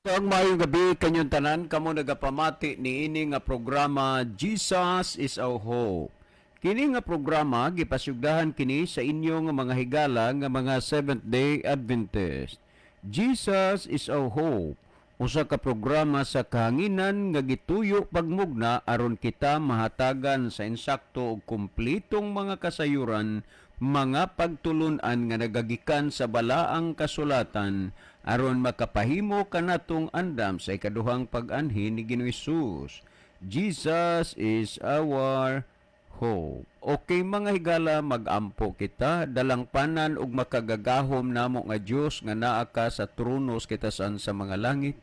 Ang maayong gabi kanyong tanan, kamo nagapamati niini nga programa, Jesus is Our Hope. Kini nga programa gipasugdahan kini sa inyong mga higala nga mga Seventh Day Adventist. Jesus is Our Hope. Usa ka programa sa kahanginan nga gituyo pagmugna aron kita mahatagan sa insakto ug kumpletong mga kasayuran, mga pagtulunan nga nagagikan sa Balaang Kasulatan aron makapahimo kanatong andam sa ikaduhang pag-anhi ni Ginoong Hesus. Jesus is our hope. Okay, mga higala, magampo kita. Dalangpanan ug makagagahom namo nga Dios nga naa ka sa trono sa kitasan sa mga langit.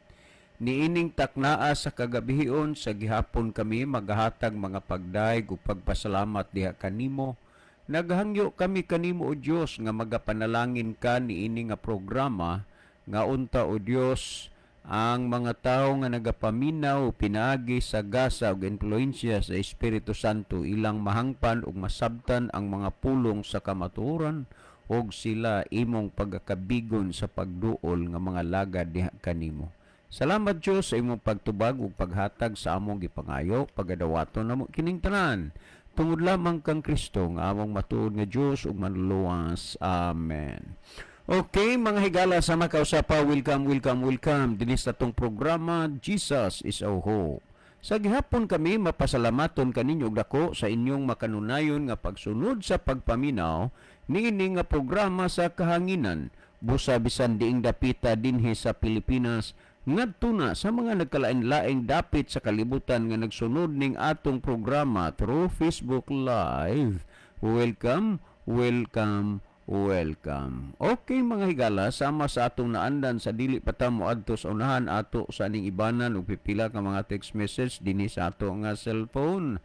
Niining taknaa sa kagabihon sa gihapon kami magahatag mga pagdayeg ug pagpasalamat diha kanimo. Naghangyo kami kanimo, o Dios, nga magapanalangin ka niini nga programa nga unta, o Dios, ang mga tawo nga nagapaminaw pinaagi sa gasa ug impluwensya sa Espiritu Santo ilang mahangpan ug masabtan ang mga pulong sa kamatuoran ug sila imong pagakabigon sa pagduol nga mga lagad diha kanimo. Salamat, Dios, sa imong pagtubag ug paghatag sa among gipangayo. Pagadawaton namo kining tanan tungod lamang kang Kristo nga among matuod nga Dios ug Manluluwas. Amen. Okay, mga higala, sa makausapa, welcome, welcome, welcome dinhi sa atong programa, Jesus is Our Hope. Sa gihapon kami mapasalamaton kaninyo og dako sa inyong makanunayon nga pagsunod sa pagpaminaw niini nga programa sa kahanginan. Busa bisan diing dapita dinhi sa Pilipinas ngadto na sa mga nagkalain-laing dapit sa kalibutan nga nagsunod ning atong programa through Facebook Live. Welcome, welcome, welcome. Okay, mga higala, sama sa atong naandan sa dili pa ta moadto sa unahan, ato sa ning ibanan og pipila ka mga text message dinhi sa ato nga cellphone.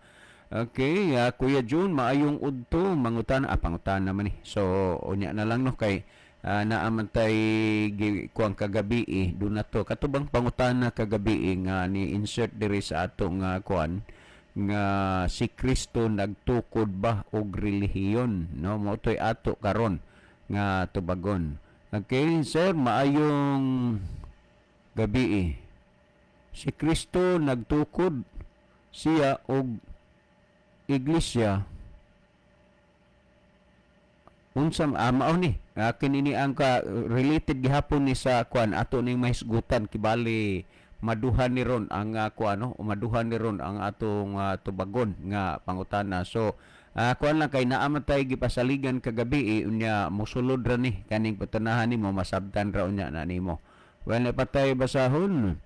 Okay, Kuya June, maayong udto, mangutan, pangutan naman ni. So, unya na lang, no, kay naa man tay kuang kagabi eh, doon na to. Katubang pangutana kagabi eh, nga ni insert diri sa ato nga kuan nga si Kristo nagtukod ba og relihiyon, no? Mao to'y ato karon nga tubagon. Okay, sir, maayong gabi eh. Si Kristo nagtukod siya og iglesia, unsa mao ni kini ni ang ka related gihapon ni sa kuan ato ning mahisgutan. Kibali maduha ni ron ang kuan, no, maduha ni ron ang atong tubagon nga pangutana. So kuan lang kay naa man tay gipasaligan kagabi eh, unya mosulod ra ni kaning putanahan nimo, masabtan ra unya na nimo. Well, patay basahon.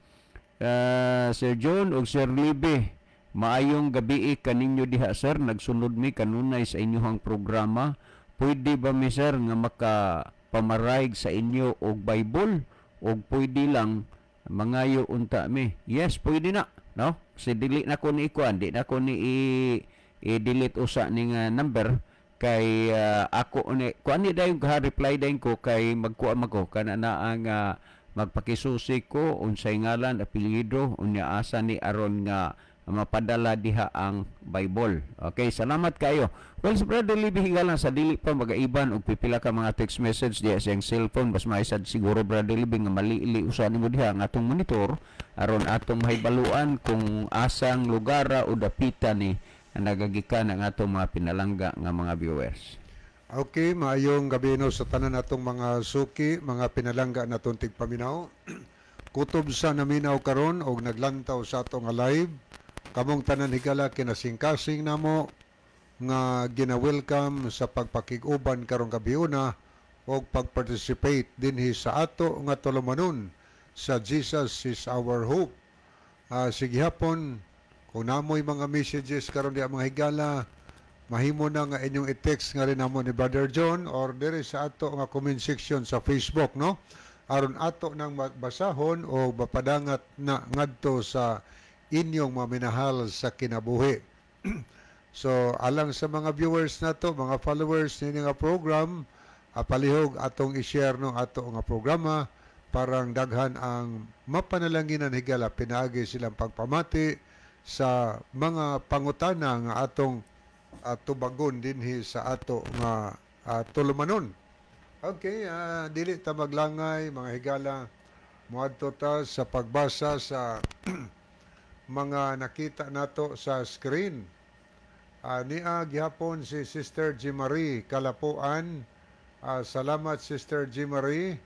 Sir John ug Sir Libe, maayong gabi kaninyo diha, sir. Nagsunod mi kanunay sa inyong programa. Pwede ba mi, sir, nga makapamaraig sa inyo og Bible og pwede lang mangayo unta mi? Yes, pwede na, no? Kasi dili na ko ni ikuan, di na ko ni i-delete usa ning number kay ako ni kuan ni dayon ka reply dayon ko kay magkuha man ko kana na ang magpakisusi ko unsay ngalan, apelyido, unya asa ni aron nga mapadala diha ang Bible. Okay, salamat kayo. Well, sa Brother Libby, higala, sa dili pa magaiban og pipila ka mga text message diha sa iyang cellphone, bas maisad siguro, Brother Libby, nga mali usa nimo diha ang atong monitor aron atong mahibaluan kung asang lugar o dapita ni nagagikan ang atong mga pinalangga nga mga viewers. Okay, maayong gabi no sa tanan natong mga suki, mga pinalangga natong tigpaminaw. Kutob sa naminaw karon og naglantaw sa ato nga live. Kamong tanan, higala, kinasingkasing namo nga gina-welcome sa pagpakig-uban karong gabiuna og pag-participate dinhi sa ato nga tulumanon sa Jesus is Our Hope. Sige hapon, kung namoy mga messages karon di mga higala, mahimo na nga inyong i-text nga rin namo ni Brother John or diri sa ato nga comment section sa Facebook, no, aron ato nang basahon o mapadangat na ngadto sa inyong mga minahal sa kinabuhi. So alang sa mga viewers nato, mga followers nini nga program, palihog atong i-share no ato nga programa parang daghan ang mapanalanginan, higala, pinaagi silang pagpamati sa mga pangutana nga atong tubagon dinhi sa ato nga tulumanon. Okay, dili ta maglangay, mga higala. Moadto ta sa pagbasa sa mga nakita nato sa screen. Nia gihapon si Sister G. Marie Kalapuan. Salamat, Sister G. Marie,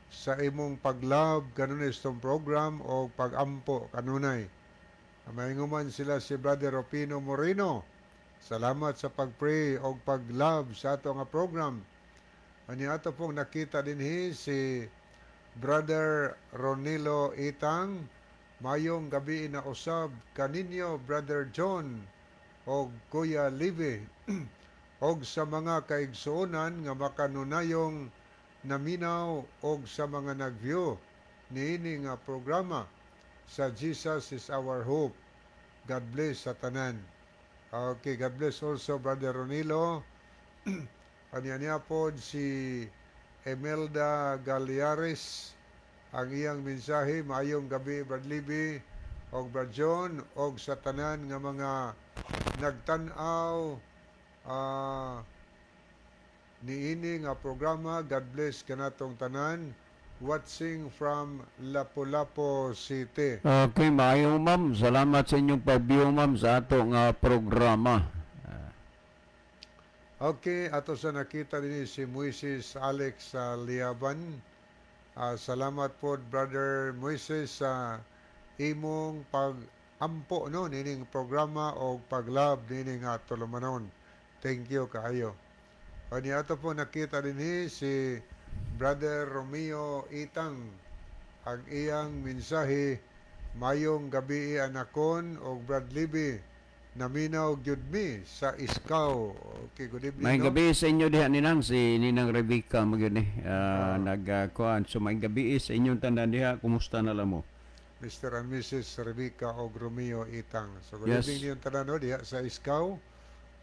sa imong paglove kanunay itong program o pagampo kanunay. Mainguman sila si Brother Opino Moreno. Salamat sa pag-pray o pag-love sa ato nga program. Ani ato pong nakita dinhi si Brother Ronilo Itang. Mayong gabi na usab kaninyo, Brother John og Kuya Livi, og sa mga kaigsuonan nga makanunayong naminaw og sa mga nag-view niini nga programa sa Jesus is Our Hope. God bless sa tanan. Okay, God bless also, Brother Ronilo. Anya niya pod si Emelda Galiares. Ang iyang mensahe, "Maayong gabi, Brad Libby og Brad John og sa tanan nga mga nagtan-aw niini nga programa. God bless kanatong tanan watching from Lapu-Lapu City." Okay, maayo, ma'am. Salamat sa inyong pag-view, ma'am, sa ato nga programa. Okay, ato sa nakita din si Moises Alex sa Liaban. Salamat po, Brother Moises, sa imong pag-ampo, no, nining programa o pag-love nining nga tulumanon. Thank you kaayo. O ni ato po nakita din si Brother Romeo Itang. Ang iyang mensahe, "Mayong gabi anakon og Brad Libby. Naminaw gyud mi sa Iskaw." Okay, good evening. May no? gabi sa inyo diha, Ninang, si Ninang Rebecca magyud ni. Nagkuan, so may gabi sa inyong tanan diha. Kumusta na lang mo? Mr. and Mrs. Rebecca og Romeo Itang. So good evening niyong tanan, no, diha sa Iskaw.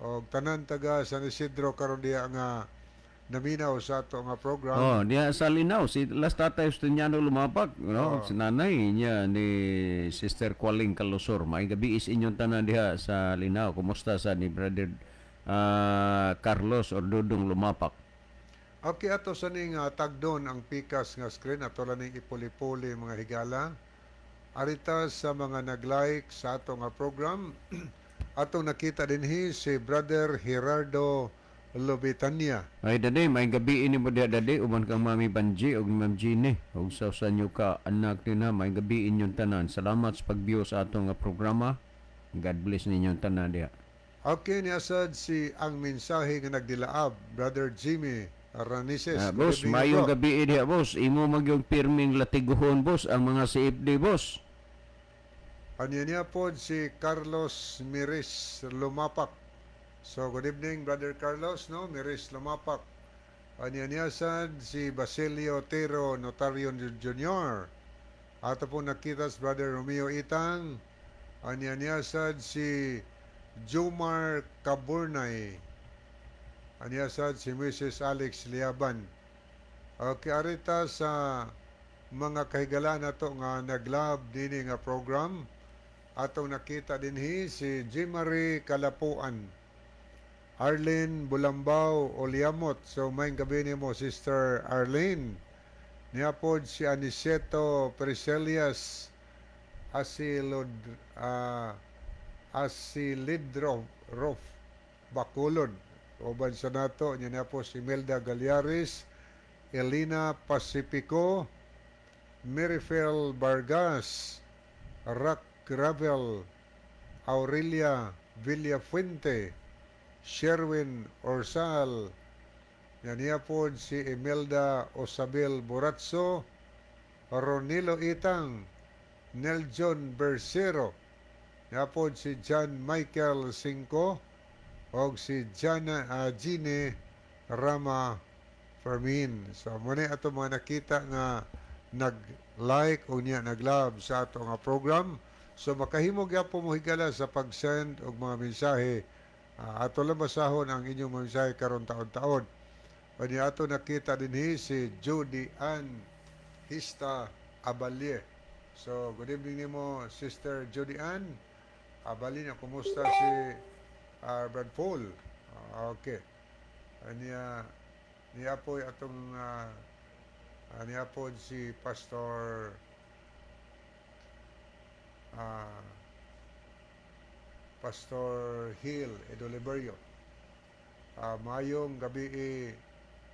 Og tanan taga San Isidro karon diha nga naminaw sa ato nga program. Oh, diha sa Linaw si last Tatay Justiniano Lumapak, no? Si nanay niya ni Sister Kwaling Kalusor. May gabi is inyong tanan diha sa Linaw. Kumusta sa ni Brother Carlos or Dudong Lumapak? Okay, ato sa ning tagdon ang pikas nga screen, ato lang ning ipuli-puli, mga higala. Arita sa mga nag-like sa ato nga program, atong nakita dinhi si Brother Gerardo Lobitania. Ay dade, may gabi ini mo diha, dade, uban kang Mami Banji ug Ma'am Jeannie ug sa usa nyo ka anak nina. May gabi inyong tanan. Salamat sa pag-view sa atong nga programa. God bless ninyong tanan diha. Okay, niasad si ang mensahe nga nagdilaab, Brother Jimmy Ranises. Ah, Good boss, evening, mayong bro. gabi diha, boss. Imo magyong pirming latiguhon, boss, ang mga CFD, boss. Anya niya po si Carlos Miris Lumapak. So, good evening, Brother Carlos, no? Miris Lumapak. Anya niya sad si Basilio Tero Notario Jr. Ato po nakita si Brother Romeo Itang. Anya niya sad si Jomar Kaburnay. Anya sad si Mrs. Alex Liaban. Okay, arita sa mga kahigala nato nga nag-love dinhi nga program. Atong nakita dinhi si Jimmarie Kalapuan. Arlene Bulambao Oliamot. So may gabi nimo, Sister Arlene. Niya pod si Aniceto Priscilias Asilod Asilidro Rof Bacolod. Uban sa nato niya na po si Melda Galiares, Elena Pacifico, Marifel Vargas, Rock Gravel, Aurelia Villafuente, Sherwin Orsal, yan niya po si Imelda Osabel Boratso, Ronilo Itang, Neljon Bersero, niya po si John Michael Cinco, og si Jana Gine Rama Fermin. So muna ato mga nakita nga nag-like o niya nag-love sa ato nga program. So makahimo gyapon mo, higala, sa pag-send og mga mensahe. Ato lang basahon ang inyong mga mensahe karon taon-taon. O niya ato nakita dinhi si Judy Ann Hista Abalye. So good evening nimo, Sister Judy Ann. Abalye na, kumusta si Brad Paul? Okay. Niya niya po atong niya po si Pastor Pastor Hill Edoliberio. Maayong gabi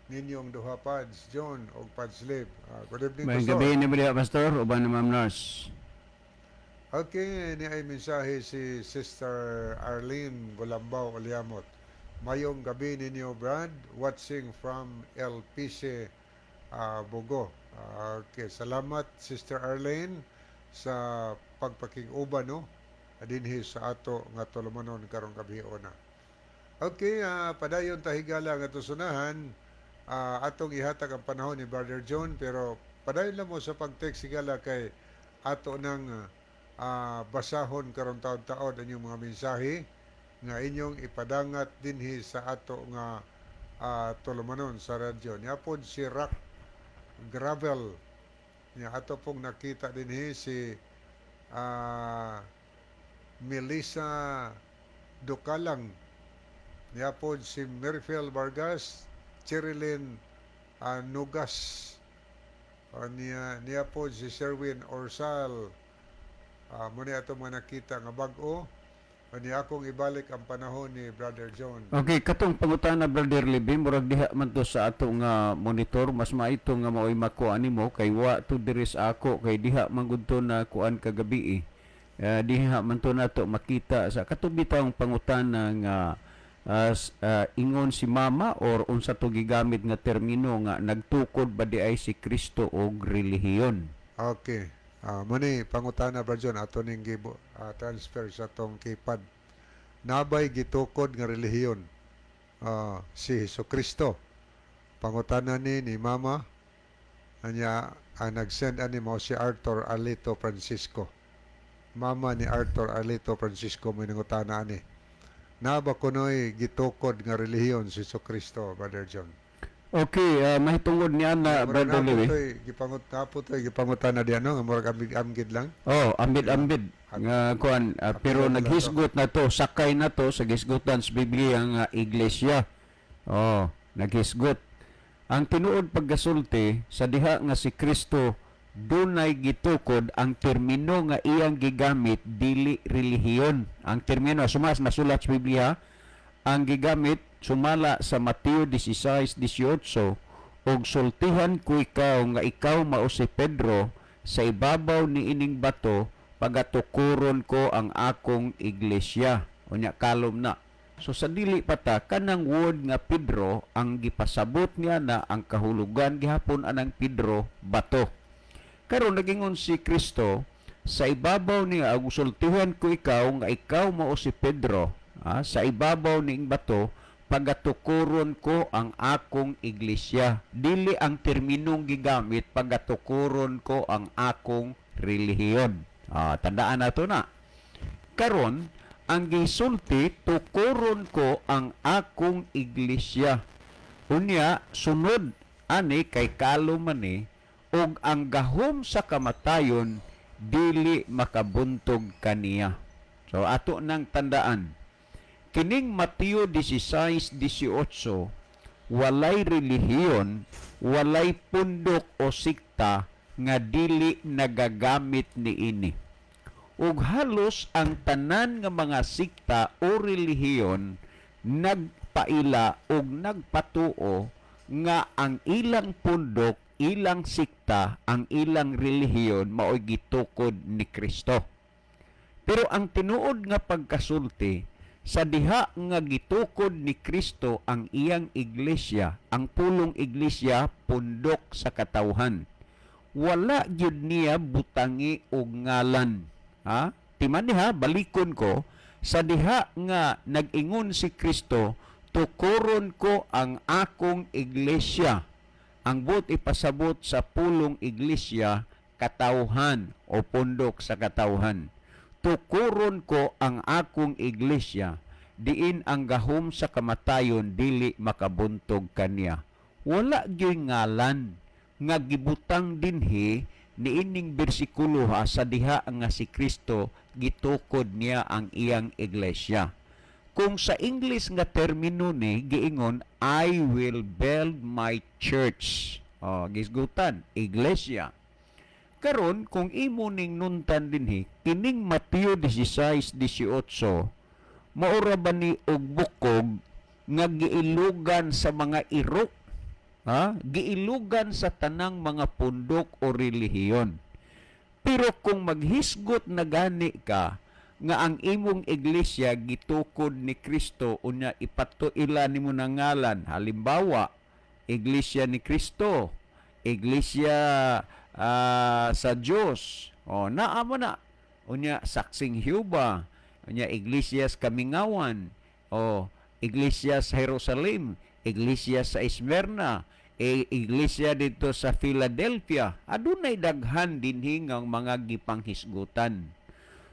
ninyong duha, Pads John og Pads Liv. Good evening, Maayong Pastor. Gabi ni diha, Pastor, uban ni Ma'am Nurse. Okay, ni ay mensahe si Sister Arlene Golambao Oliamot. "Mayong gabi ninyo, Brad, watching from LPC Bogo." Okay, salamat, Sister Arlene, sa pagpakig-uban, no, dinhi sa ato nga tulumanon karong gabi ona. Okay, padayon ta, higala, nga tusunahan atong ihatag ang panahon ni Brother John, pero padayon lang mo sa pag-text, higala, kay ato nang basahon karon taon-taon ang inyong mga mensahe nga inyong ipadangat dinhi sa ato nga tulumanon sa radyo. Niya pod si Rock Gravel. Niya ato pong nakita dinhi si Melissa Ducalang. Niya pod si Merfiel Vargas, Cherilyn Nugas. Niya pod si Sherwin Orsal. Mo ni ato mga nakita nga bag-o. Niya akong ibalik ang panahon ni Brother John. Okay, katong pangutana, Brother Libby, murag diha man to sa ato nga monitor, mas maito nga maoy makuha nimo kay wa to diri sa ako kay diha man gud to na kuan kagabi eh. Diha man to nato makita sa kato bitawng pangutana nga ingon si mama or unsa to gigamit nga termino nga nagtukod ba di ay si Kristo og relihiyon. Okay. Mo ni pangutana, Brother John, ato ning gibo transfer sa atong keypad. Nabay gitukod nga relihiyon si Hesus Kristo? Pangutana ni Mama anya ang nag-send ani mo si Arthur Alito Francisco. Mama ni Arthur Alito Francisco mo nangutana ani. Naba kunoy gitukod nga relihiyon si Hesus Kristo, Brother John? Okay, mahitungod niya na, Murag Brother Lewi. Napo to'y gipangutana diyan, no, nga murag ambid-ambid lang. Oh, ambid-ambid nga kuan, pero Apilado lang. Naghisgot na to, sakay na to sa gisgutan sa Biblia nga iglesia. Oh, naghisgot. Ang tinuod paggasulti sa diha nga si Kristo dunay gitukod, ang termino nga iyang gigamit dili relihiyon. Ang termino sumas nasulat sa Biblia, ang gigamit sumala sa Mateo 16:18, "Ug sultihan ko ikaw nga ikaw mao si Pedro, sa ibabaw ni ining bato pagatukuron ko ang akong iglesia." Unya kalom na. So sa dili pa ta kanang word nga Pedro, ang gipasabot niya na ang kahulugan gihapon anang Pedro, bato. Karon nagingon si Kristo sa ibabaw niya, "Ug sultihan ko ikaw nga ikaw mao si Pedro, sa ibabaw ning bato pagatukuron ko ang akong iglesia." Dili ang terminong gigamit pagatukuron ko ang akong relihiyon. Tandaan nato na. Karon, ang gisulti, tukuron ko ang akong iglesia. Unya, sunod ani kay kalom man ni, ug ang gahom sa kamatayon dili makabuntog kaniya. So ato nang tandaan. Kining Mateo 16:18, walay relihiyon, walay pundok o sikta nga dili nagagamit niini. Ug halos ang tanan nga mga sikta o relihiyon nagpaila og nagpatuo nga ang ilang pundok, ilang sikta, ang ilang relihiyon mao'y gitukod ni Kristo. Pero ang tinuod nga pagkasulti, sa diha nga gitukod ni Kristo ang iyang iglesia, ang pulong iglesia, pundok sa katawhan. Wala gyud niya butangi og ngalan. Ha? Timan ha, balikon ko, sa diha nga nag-ingon si Kristo, "Tukuron ko ang akong iglesia." Ang buot ipasabot sa pulong iglesia, katawhan o pundok sa katawhan. Tukuron ko ang akong iglesia, diin ang gahom sa kamatayon dili makabuntog kaniya. Wala gyud ngalan nga gibutang dinhi niining bersikulo ha, sa diha nga si Kristo gitukod niya ang iyang iglesia. Kung sa English nga termino ni giingon, "I will build my church." Oh, gisgutan, iglesia. Karon kung imo ning nuntan dinhi kining Mateo 16:18, maura ba ni og bukog nga giilugan sa mga iro, ha? Giilugan sa tanang mga pundok o relihiyon. Pero kung maghisgot na gani ka nga ang imong iglesia gitukod ni Kristo, unya ipatuila nimo na ngalan, halimbawa Iglesia ni Kristo, Iglesia sa Dios, o naa mo na, unya Saksing Huba, unya Iglesia sa Kamingawan, o Iglesia sa Jerusalem, Iglesia sa Esmirna, Iglesia dito sa Philadelphia, adunay daghan dinhi nga mga gipanghisgutan.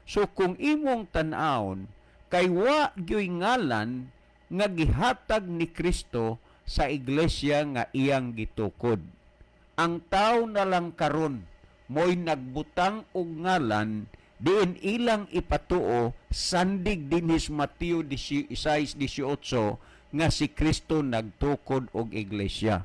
So kung imong tan-awon, kay wa gyoy ngalan nga gihatag ni Kristo sa iglesia nga iyang gitukod. Ang tao na lang karon mo'y nagbutang og ngalan diin ilang ipatuo sandig dinhi sa Mateo 16:18 nga si Kristo nagtukod og iglesia.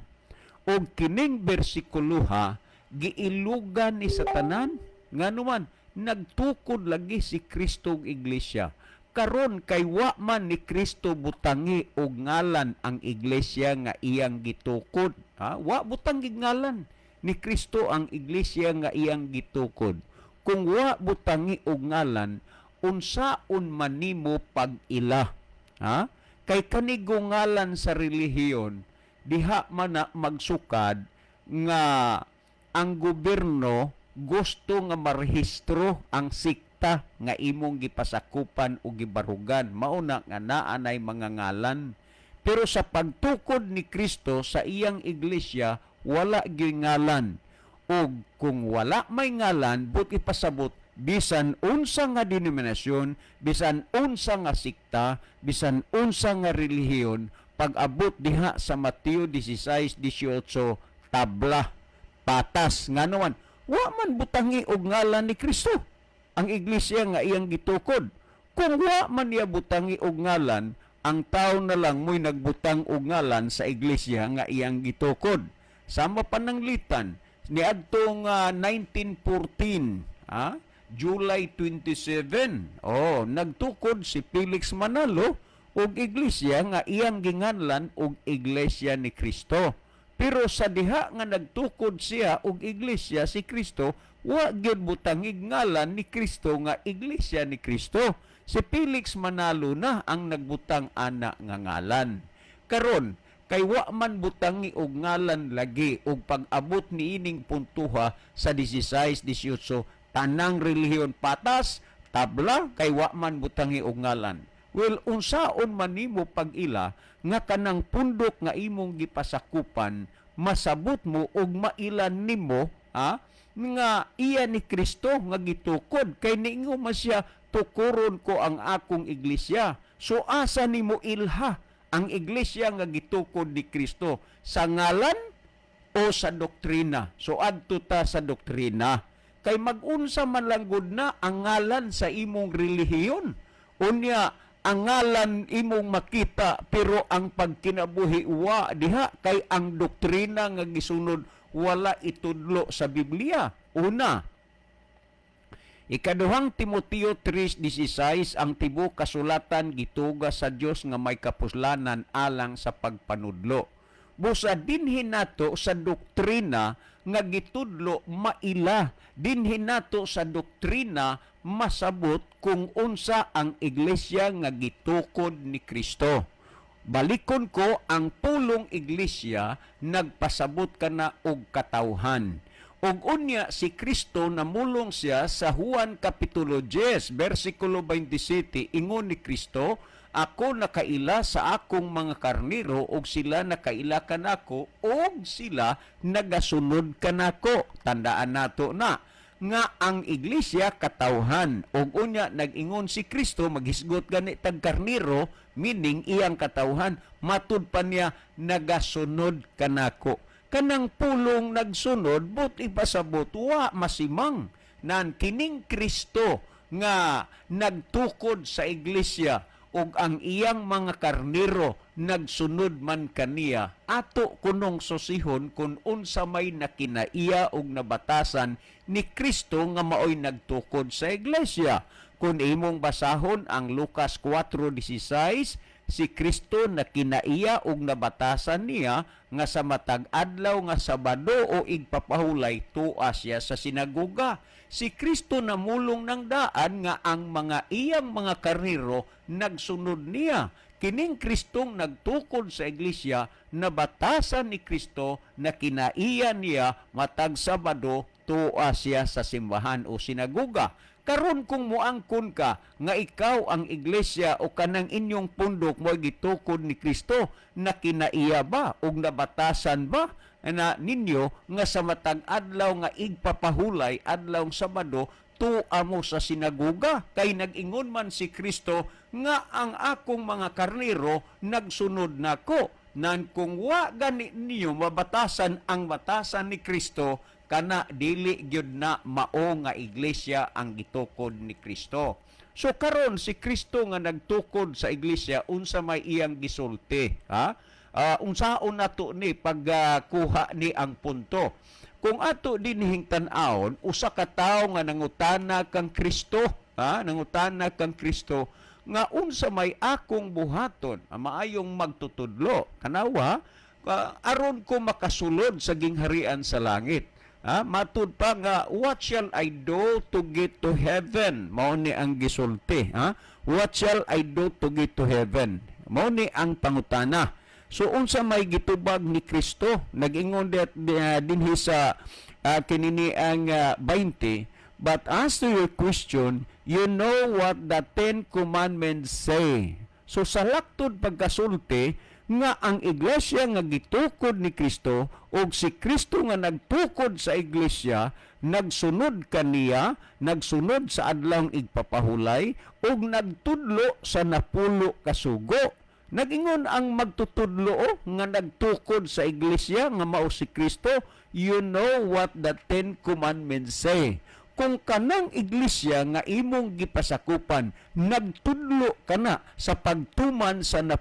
Og kining bersikuloha giilugan ni sa tanan, nganuman nagtukod lagi si Kristo og iglesia. Karon kay wa man ni Kristo butangi og ngalan ang iglesia nga iyang gitukod. Ha? Wa butangi ngalan ni Kristo ang iglesia nga iyang gitukod. Kung wa butangi og ngalan, unsaon man nimo pag-ila? Ha? Kay kanigo ngalan sa relihiyon, diha man na magsukad nga ang gobyerno gusto nga marehistro ang sikta nga imong gipasakupan o gibarugan. Mauna nga naanay mga ngalan. Pero sa pagtukod ni Kristo sa iyang iglesia, wala gyud ngalan. Og kung wala may ngalan, but ipasabot, bisan unsa nga denominasyon, bisan unsa nga sikta, bisan unsa nga relihiyon, pag-abot diha sa Mateo 16:18, tabla, patas. Nganuman, wa man butangi og ngalan ni Kristo ang iglesia nga iyang gitukod. Kung wa man niya butangi og ngalan, ang tao na lang mo'y nagbutang og ngalan sa iglesia nga iyang gitukod. Sama pananglitan niadtong 1914, July 27, nagtukod si Felix Manalo og iglesia nga iyang ginganlan og Iglesia ni Kristo. Pero sa diha nga nagtukod siya og iglesia si Kristo, wa gyud butangig ngalan ni Kristo nga Iglesia ni Kristo. Si Felix Manalo na ang nagbutang ana nga ngalan. Karon kay wa man butangi og ngalan lagi, og pag-abot niining puntuha sa 16:18, tanang relihiyon patas, tabla, kay wa man butangi og ngalan. Well, unsaon man nimo pag-ila nga kanang pundok nga imong gipasakupan, masabot mo og mailan nimo nga iya ni Kristo nga gitukod, kay niingon man siya, tukuron ko ang akong iglesia. So asa nimo ilha ang iglesia nga gitukod ni Kristo, sa ngalan o sa doktrina? So adto ta sa doktrina, kay magunsa man lang gud na ang ngalan sa imong relihiyon. Unya ang ngalan imong makita, pero ang pagkinabuhi wa diha, kay ang doktrina nga gisunod wala itudlo sa Biblia. Una, Ikaduhang Timoteo 3:16, ang tibuok kasulatan gituga sa Dios nga may kapuslanan alang sa pagpanudlo. Busa dinhi nato sa doktrina nga gitudlo maila, dinhi nato sa doktrina masabot kung unsa ang iglesia nga gitukod ni Kristo. Balikon ko ang pulong iglesia, nagpasabot kana og katawhan. Og unya si Kristo namulong siya sa Juan Kapitulo 10, versikulo 27, ingon ni Kristo, ako nakaila sa akong mga karniro og sila nakaila kanako og sila nagasunod kanako. Tandaan nato na nga ang iglesia katawhan. Og unya nag-ingon si Kristo, maghisgot gani tag karniro, meaning iyang katawhan, matud pa niya nagasunod kanako. Kanang pulong nagsunod, but ipasabot, wa masimang nan kining Kristo nga nagtukod sa iglesia ug ang iyang mga karnero nagsunod man kaniya. Ato kunong susihon kung unsa may nakinaiya ug nabatasan ni Kristo nga maoy nagtukod sa iglesia. Kung imong basahon ang Lucas 4:16, si Kristo nakinaiya ug nabatasan niya nga sa matag adlaw nga Sabado o igpapahulay tua siya sa sinagoga. Si Kristo namulong ng daan nga ang mga iyang mga karnero nagsunod niya. Kining Kristong nagtukod sa iglesia, nabatasan ni Kristo na kinaiya niya matag Sabado tua siya sa simbahan o sinagoga. Karon kung muangkon ka nga ikaw ang iglesia o kanang inyong pundok mo gitukod ni Kristo, na kinaiya ba ug nabatasan ba na ninyo nga sa matag adlaw nga igpapahulay adlaw Sabado tua mo sa sinagoga? Kay nag-ingon man si Kristo nga ang akong mga karnero nagsunod nako. Nan kung wa gani ninyo mabatasan ang batasan ni Kristo, kana dili gyud na mao nga iglesia ang gitukod ni Kristo. So karon si Kristo nga nagtukod sa iglesia, unsa may iyang gisulti, ha? Unsaon nato ni pagkuha ni ang punto? Kung ato dinhing tan-awon, usa ka tawo nga nangutana kang Kristo, ha? Nangutana kang Kristo nga unsa may akong buhaton, maayong magtutudlo, kanawa aron ko makasulod sa gingharian sa langit. Ha? Matud pa nga, what shall I do to get to heaven? Mao ni ang gisulti, ha? What shall I do to get to heaven? Mao ni ang pangutana. So unsa may gitubag ni Kristo? Nag-ingon dinhi sa kinini ang 20, but as to your question, you know what the Ten Commandments say. So sa laktod pagkasulti nga ang iglesia nga gitukod ni Kristo ug si Kristo nga nagtukod sa iglesia nagsunod kaniya, nagsunod sa adlawng igpapahulay ug nagtudlo sa 10 ka sugo. Nag-ingon ang magtutudlo nga nagtukod sa iglesia nga mao si Kristo, you know what the Ten Commandments say. Kung kanang iglesia nga imong gipasakupan nagtudlo kana sa pagtuman sa 10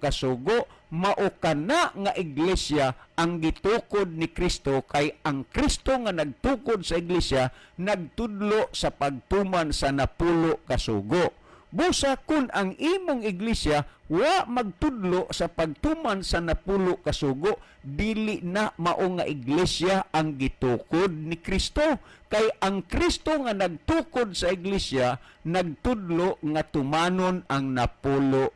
ka sugo, mao kana nga iglesia ang gitukod ni Kristo, kay ang Kristo nga nagtukod sa iglesia nagtudlo sa pagtuman sa 10 ka sugo. Busa kun ang imong iglesia wa magtudlo sa pagtuman sa 10 ka sugo, dili na mao nga iglesia ang gitukod ni Kristo, kay ang Kristo nga nagtukod sa iglesia nagtudlo nga tumanon ang 10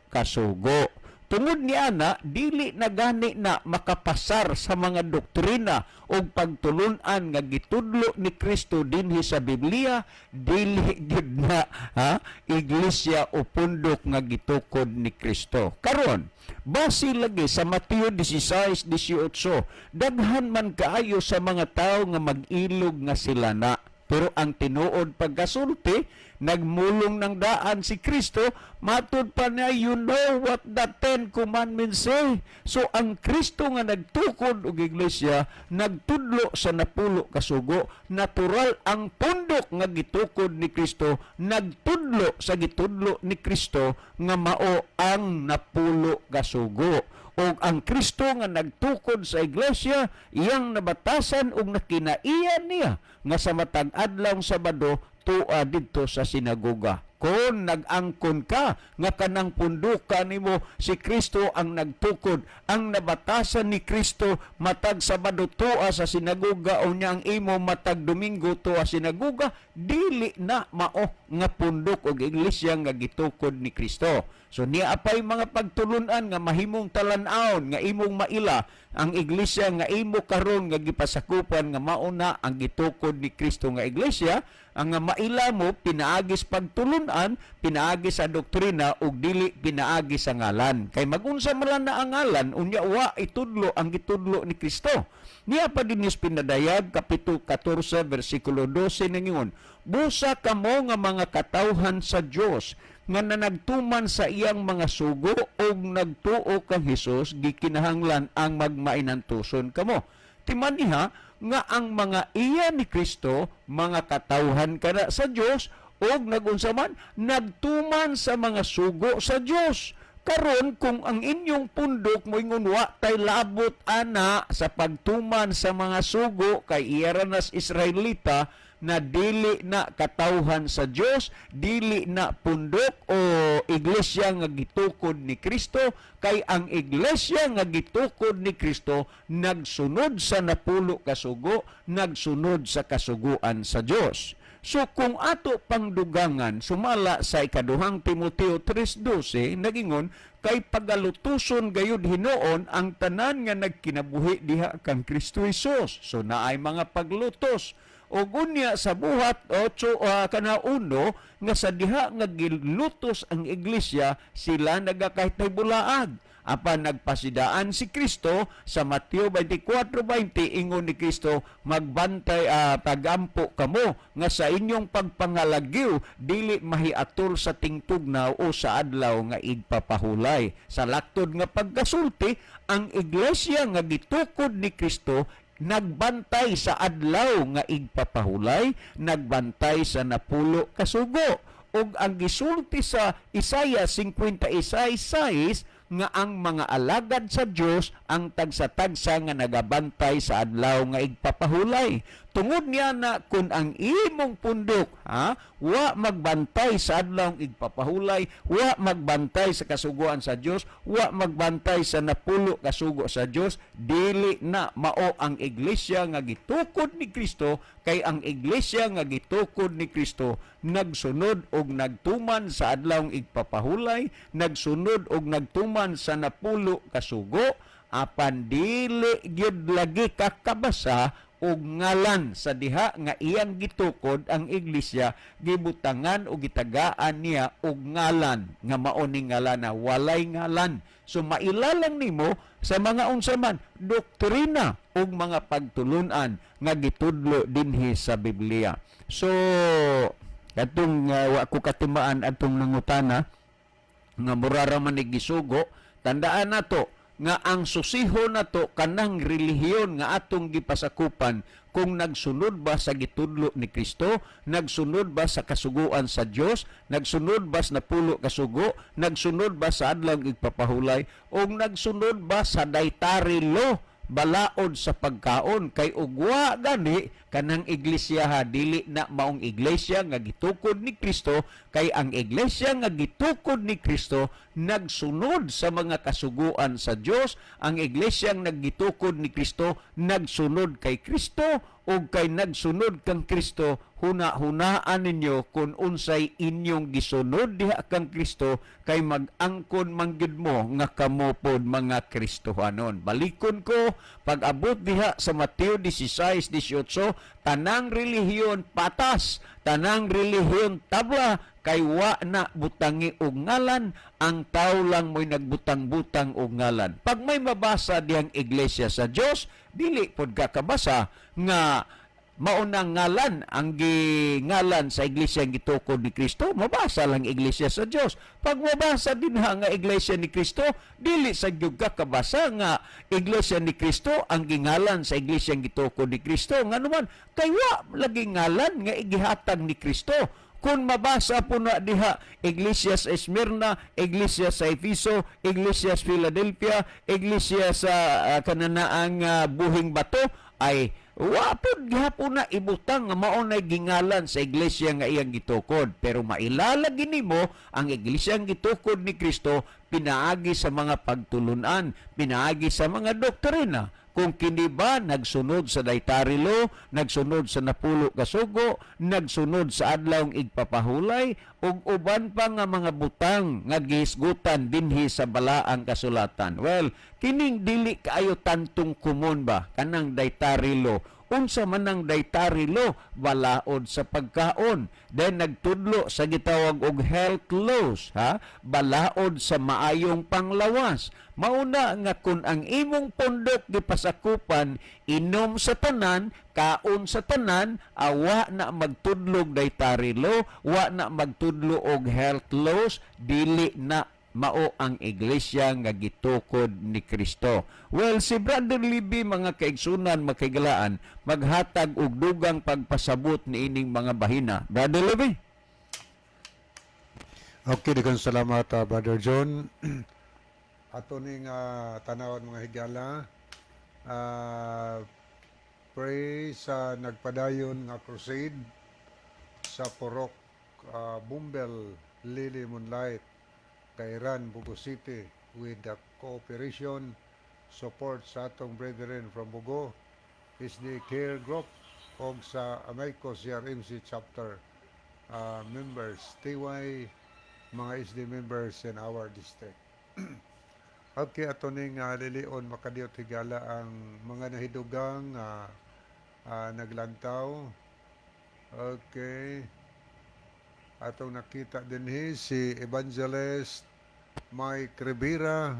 ka sugo. Tungod ni ana, dili na gani na makapasar sa mga doktrina o pagtulun-an nga gitudlo ni Kristo dinhi sa Biblia, dili gid na ha, iglesia o pundok nga gitukod ni Kristo. Karon, base lagi sa Mateo 16:18, daghan man kaayo sa mga tawo nga mag-ilog nga sila na. Pero ang tinuod pagkasulti, nagmulong ng daan si Kristo, matud pa niya, you know what the Ten Commandments say. So ang Kristo nga nagtukod og iglesia, nagtudlo sa 10 ka sugo, natural ang pundok nga gitukod ni Kristo, nagtudlo sa gitudlo ni Kristo nga mao ang 10 ka sugo. Og ang Kristo nga nagtukod sa iglesia, iyang nabatasan og nakinaiyan niya nga sa matag adlaw Sabado tua didto sa sinagoga. Kung nag-angkon ka nga kanang punduka nimo si Kristo ang nagtukod, ang nabatasan ni Kristo matag Sabado tua sa sinagoga o niya ang imo matag Domingo tua sinagoga, dili na mao nga pundok og iglesia nga gitukod ni Kristo. So niya apay mga pagtulunan nga mahimong talan-awon nga imong maila ang iglesia nga imo karon nga gipasakupan nga mao na ang gitukod ni Kristo nga iglesia, ang nga maila mo pinaagi sa pagtulunan, pinaagi sa doktrina ug dili pinaagi sa ngalan. Kay magunsa man lang na ang ngalan unya wa itudlo ang gitudlo ni Kristo. Niya pa din pinadayag Kapitulo 14 versikulo 12 ningon, busa kamo nga mga katawhan sa Dios nga nanagtuman sa iyang mga sugo og nagtuo kang Hesus, gikinahanglan ang magmainantuson kamo. Timaniha nga ang mga iya ni Kristo mga katawhan kana sa Dios ug nagunsa man, nagtuman sa mga sugo sa Dios. Karon kung ang inyong pundok moingon wa tay labot ana sa pagtuman sa mga sugo kay iya ra nas Israelita na dili na katawhan sa Dios, dili na pundok o iglesia nga gitukod ni Kristo, kay ang iglesia nga gitukod ni Kristo nagsunod sa 10 kasugo, nagsunod sa kasuguan sa Dios. So kung ato pangdugangan sumala sa ikaduhang Timoteo 3:12 nagingon kay pagalutuson gayud hinuon ang tanan nga nagkinabuhi diha kang Kristo Hesus. So naay mga paglutos. O unya sa buhat 8 kana 1 nga sa diha nga gilutos ang iglesia sila nagakahitay bulaag. Apan nagpasidaan si Kristo sa Mateo 24:20 ingon ni Kristo, magbantay pagampo kamo nga sa inyong pagpangalagiw dili mahiatol sa tingtugnaw o sa adlaw nga igpapahulay. Sa laktod nga pagkasulti, ang iglesia nga gitukod ni Kristo nagbantay sa adlaw nga igpapahulay, nagbantay sa 10 kasugo. Ug ang gisulti sa Isaiah 56:6 nga ang mga alagad sa Dios ang tagsa-tagsa nga nagabantay sa adlaw nga igpapahulay. Tungod niya na kung ang imong pundok wa magbantay sa adlaw nga igpapahulay, wa magbantay sa kasuguan sa Dios, wa magbantay sa 10 kasugo sa Dios, dili na mao ang iglesia nga gitukod ni Kristo, kay ang iglesia nga gitukod ni Kristo nagsunod og nagtuman sa adlaw nga igpapahulay, nagsunod og nagtuman sa 10 kasugo, apan dili gyud lagi kakabasa og ngalan sa diha nga iyang gitukod ang iglesia, gibutangan o gitagaan niya og ngalan nga mao ning ngalana, walay ngalan. So mailalang nimo sa mga unsa man doktrina ug mga pagtulunan nga gitudlo dinhi sa Biblia. So katong wa ko katimaan atong nangutana nga mura ra man ni gisugo, tandaan nato nga ang susiho nato kanang relihiyon nga atong gipasakupan kung nagsunod ba sa gitudlo ni Kristo, nagsunod ba sa kasuguan sa Dios, nagsunod ba sa 10 kasugo, nagsunod ba sa adlaw igpapahulay, o nagsunod ba sa dietary law balaod sa pagkaon. Kay ugwa gani kanang iglesia ha, dili na maong iglesia nga gitukod ni Kristo, kay ang iglesia nga gitukod ni Kristo nagsunod sa mga kasuguan sa Dios, ang iglesia nga gitukod ni Kristo nagsunod kay Kristo, ug kay nagsunod kang Kristo, huna-hunaan ninyo kung unsay inyong gisunod diha kang Kristo, kay mag-angkon man gyud mo nga kamo pod mga Kristohanon. Balikon ko pag-abot diha sa Mateo 16:18, tanang relihiyon patas, tanang relihiyon tabla, kay wa na butangi og ngalan, ang tao lang mo'y nagbutang-butang og ngalan. Pag may mabasa dihang iglesia sa Dios, dili pod kakabasa nga maunang ngalan ang gingalan sa iglesia ang gitukod ni Kristo, mabasa lang iglesia sa Dios. Pag mabasa din ha nga iglesia ni Kristo, dili sa gyud kakabasa nga iglesia ni Kristo ang gingalan sa iglesia ang gitukod ni Kristo. Nganuman kay wa lagi ngalan nga igihatag ni Kristo. Kung mabasa po na diha, iglesia sa Smyrna, iglesia sa Efeso, iglesia sa Philadelphia, iglesia sa kananaang buhing bato, ay wapod gihapon na ibutang nga mao nay gingalan sa iglesia nga iyang gitukod. Pero mailalagi nimo ang iglesia ang gitukod ni Kristo pinaagi sa mga pagtulunan, pinaagi sa mga doktrina. Kung kini ba nagsunod sa dietary law, nagsunod sa 10 kasugo, nagsunod sa adlawng igpapahulay, ug uban pa nga mga butang nga gihisgutan dinhi sa balaang kasulatan. Well, kining dili kaayo tantong kumon ba kanang dietary law. Unsa man ang dietary law? Balaod sa pagkaon. Then nagtudlo sa gitawag og health laws, ha? Balaod sa maayong panglawas. Mauna nga kun ang imong pundok gipasakupan, inom sa tanan, kaon sa tanan, awa na magtudlog dietary law, wa na magtudlo og health laws, dili na mao ang iglesia nga gitukod ni Kristo. Well, si Brother Libby, mga kaigsunan, makaigalaan, maghatag og dugang pagpasabot niining mga bahina. Brother Libby? Okay, daghang salamat, Brother John. Ato ning tanawon, mga higala. Pray sa nagpadayon nga crusade sa Purok Bumbel, Lily Moonlight, Kairan, Bogo City with the cooperation support sa atong brethren from Bogo SDA Care Group og sa Amayco CRMC chapter members, TY mga SDA members in our district. Okay, ato ning lilion, makadiyot, higala, ang mga nahidugang naglantaw. Okay. Atong nakita dinhi si Evangelist Mike Rivera.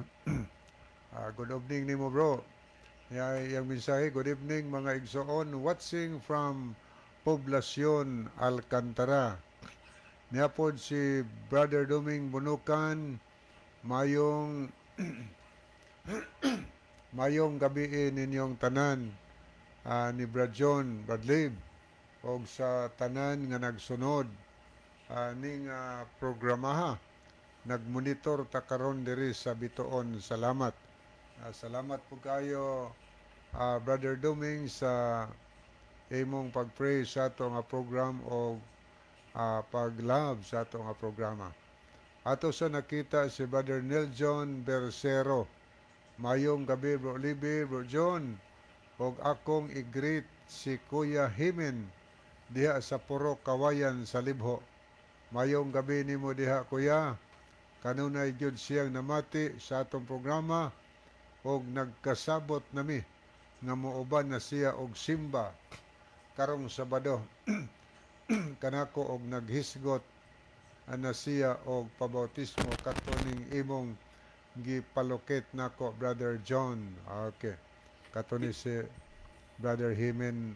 Good evening nimo, bro. Ya, yang mensahe, "Good evening, mga igsoon, watching from Poblacion Alcantara." Niya pod si Brother Duming Bunukan, mayong mayong gabi ninyong tanan ni Brad John Bradley og sa tanan nga nagsunod ning programa. Nagmonitor ta karon diri sa Bitoon. Salamat. Salamat po kayo, Brother Duming, sa imong pag-pray sa ato nga program o pag-love sa ato nga programa. Ato sa nakita si Brother Neil John Bercero. "Mayong gabi, Bro Libby, Bro John. Og akong i-greet si Kuya Himen diha sa Purok Kawayan sa Libho. Mayong gabi nimo diha, Kuya. Kanunay gyud siyang namati sa atong programa og nagkasabot nami nga muuban na siya og simba karong Sabado kanako og naghisgot ana siya og pabautismo kato ning imong gipalukit nako, Brother John." Okay. Kato ni si Brother Himen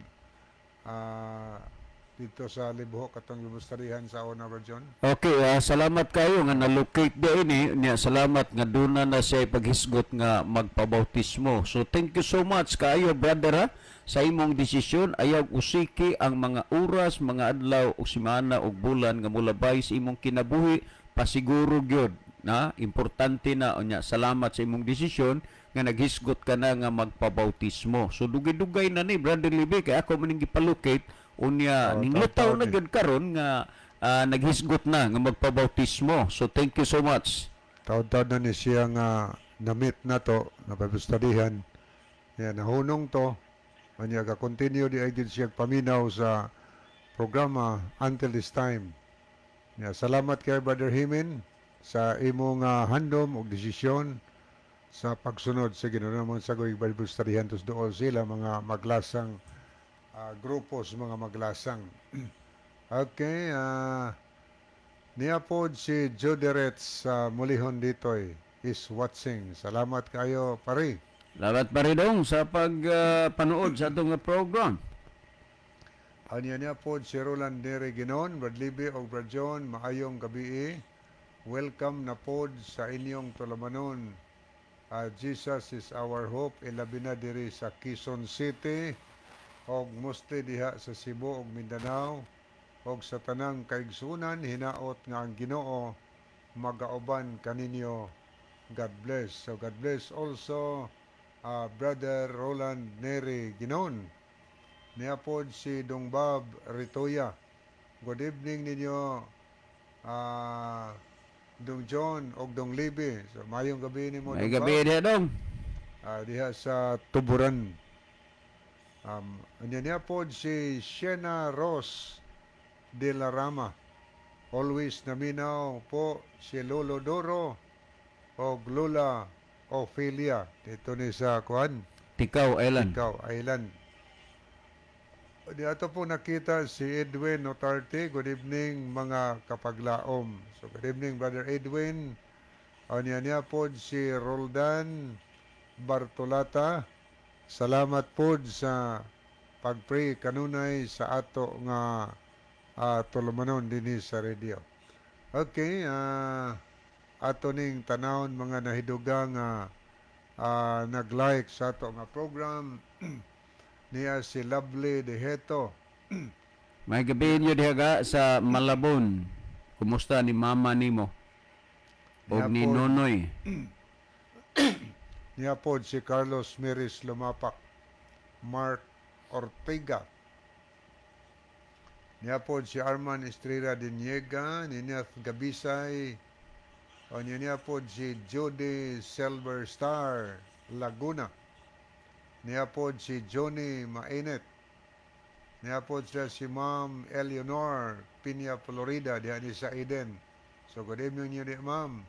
dito sa Libho katong gibustarihan sa una, Brother John. Okay, salamat kayo nga na-locate di ini. Nya salamat nga duna na siya paghisgot nga magpabautismo. So thank you so much kaayo, brother, ha, sa imong desisyon. Ayaw usiki ang mga oras, mga adlaw ug semana ug bulan nga mulabay sa imong kinabuhi, pasiguro gyud na importante na. Unya salamat sa imong desisyon nga naghisgot ka na nga magpabautismo. So dugay-dugay na ni, Brother Libby, kay ako man ning gipalocate unya Oh, ninglutaw taon-taon na eh. gyud karon nga naghisgot na nga magpabautismo. So thank you so much. Taon-taon na ni siya nga na-meet na to, napabustarihan. Yan, nahunong to. Kanya ka-continue di ay gyud siya paminaw sa programa until this time. Ya, salamat kay Brother Himen sa imong handom og desisyon sa pagsunod sa Ginoo naman sa Goy Bible studyhan tos dool sila mga maglasang grupo sa mga maglasang. Okay, niya pod si Joderet sa Mulihon ditoy is watching. Salamat kayo, pare. Salamat pa rin dong sa pagpanood sa atong program. Anya niya pod si Roland Nere Ginon, Brad Libby og Brad John, maayong gabi. Welcome na pod sa inyong tulumanon. Jesus is our hope, ilabi na diri sa Quezon City og mostly diha sa Cebu ug Mindanao og sa tanang kaigsunan, hinaot nga ang Ginoo magauban kaninyo. God bless. So God bless also, Brother Roland Neri Ginon. Niya pod si Dong Bob Ritoya. "Good evening ninyo, Dong John og Dong Libby." So mayong gabi nimo, May Dong gabi Bob. diha, dong. Diha sa Tuburan. Anya niya pod si Shena Ross de la Rama. "Always naminaw po si Lolo Doro og Lola Ophelia." Dito ni sa kuan. Ticao Island. Ticao Island. Di ato po nakita si Edwin Notarte. "Good evening, mga kapaglaom." So good evening, Brother Edwin. Anya niya po si Roldan Bartolata. "Salamat po sa pag-pray kanunay sa ato nga tulumanon dinhi sa radio." Okay, ato ning tanawon mga nahidugang nga nag-like sa ato nga program. Niya si Lovely Deheto. May gabi niyo diha ga sa Malabon. Kumusta ni mama nimo? Og ni Niya pod. Nonoy. Niya pod si Carlos Miris Lumapak, Mark Ortega. Niya pod si Arman Estrella Diniega, Nineth Gabisay, o niya pod si Jody Silver Star Laguna. Niya pod si Johnny Mainet. Niya pod siya si Ma'am Eleanor Pinya Florida, diha ni sa Eden. So good evening niyo di, ma'am.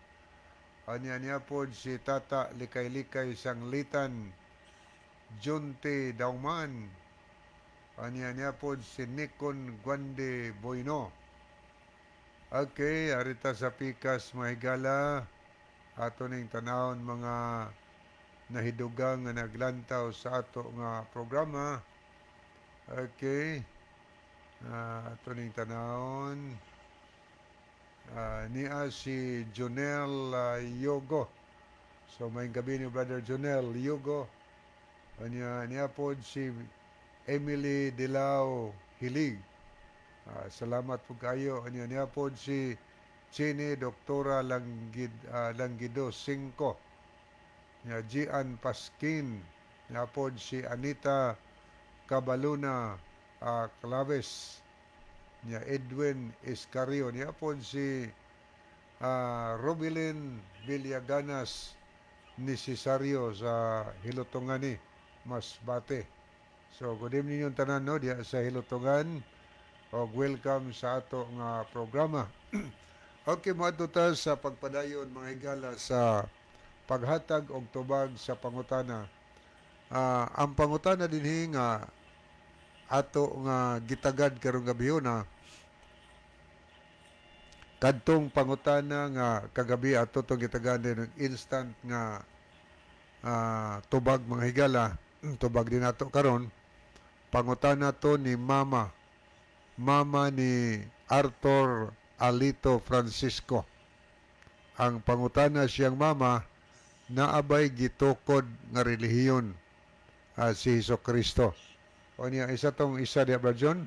Anya niya pod si Tata Likay-Likay Sanglitan, Junte Dauman. Anya niya pod si Nikon Guande Boino. Okay, arita sa pikas, mga higala. Ato ning tanawon mga nahidugang nga naglantaw sa ato nga programa. Okay. Ato ning tanawon. Niya si Jonel Yogo. So may gabi ni Brother Jonel Yogo. Anya niya pod si Emily Dilao Hilig. Salamat po kayo. Anya niya pod si Chini Doktora Langgido Cinco. Niya Gian Pasquin. Niya pod si Anita Cabaluna Claves. Niya Edwin Escario. Niya pod si Robilin Villaganas ni Cesario sa Hilutungan ni Masbate. So good evening yung tanan, no, diha sa Hilutungan og welcome sa ato nga programa. Okay, moadto ta sa pagpadayon, mga higala, sa paghatag og tubag sa pangutana. Ang pangutana dinhi nga ato nga gitagad karong gabi na kadtong pangutana nga kagabi ato tong gitagan din ng instant nga tubag, mga higala, tubag din nato karon. Pangutana to ni mama mama ni Arthur Alito Francisco. Ang pangutana siyang mama, naabay gitukod nga relihiyon si Hesus Kristo? O niya isa tong isa diya, Brad John.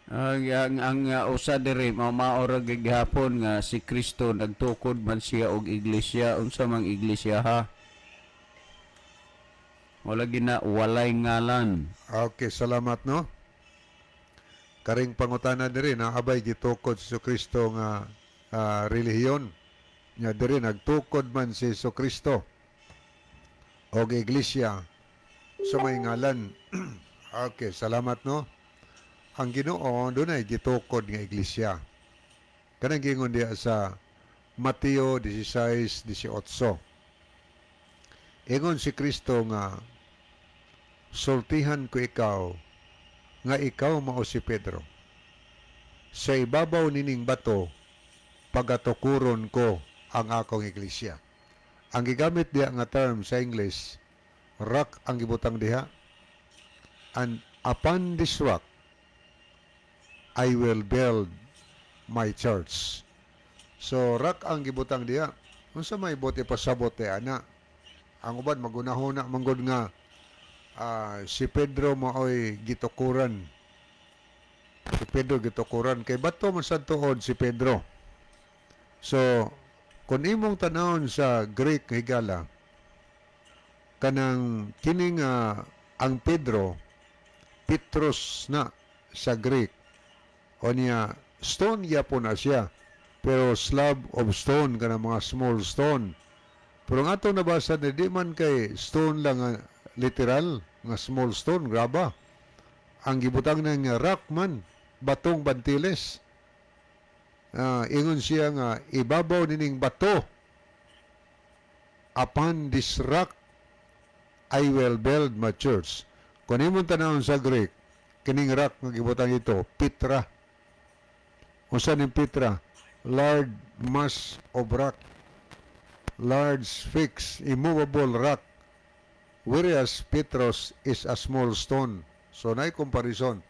Ang usa diri mao mao ra gihapon nga si Kristo nagtukod man siya og iglesia. Unsa mang iglesia, ha? Wala gina, walay ngalan. Okay, salamat, no. Karing pangutana diri, naabay gitukod si Kristo nga relihiyon? Nya diri, nagtukod man si Kristo og iglesia sa may ngalan. Okay, salamat, no. Ang Ginoo dunay gitukod nga iglesia. Kanang giingon diha sa Mateo 16:18. Ingon si Kristo nga, "Sultihan ko ikaw nga ikaw mao si Pedro. Sa ibabaw nining bato pagatukuron ko ang akong iglesia." Ang gigamit diha nga term sa English, rock ang gibutang diha. "And upon this rock I will build my church." So rock ang gibutang diha. Unsa may buot ipasabot te ana? Ang uban magunahona manggod nga si Pedro maoy gitukuran. Si Pedro gitukuran kay bato man sad tuod si Pedro. So kung imong tanawon sa Greek, higala, kanang kining ang Pedro, Petros na sa Greek. O niya, stone gyapon na siya. Pero slab of stone, kanang mga small stone. Pero ang atong nabasa ni, di man kay stone lang nga literal, nga small stone, graba. Ang gibutang na nga rock man, batong bantiles. Ingon siya nga, ibabaw nining bato, "Upon this rock, I will build my church." Kung imong tanawon sa Greek, kining rock nga gibutang ito, Petra. Unsa ning Petra? Large mass of rock. Large, fixed, immovable rock. Whereas Petros is a small stone. So, naay comparison.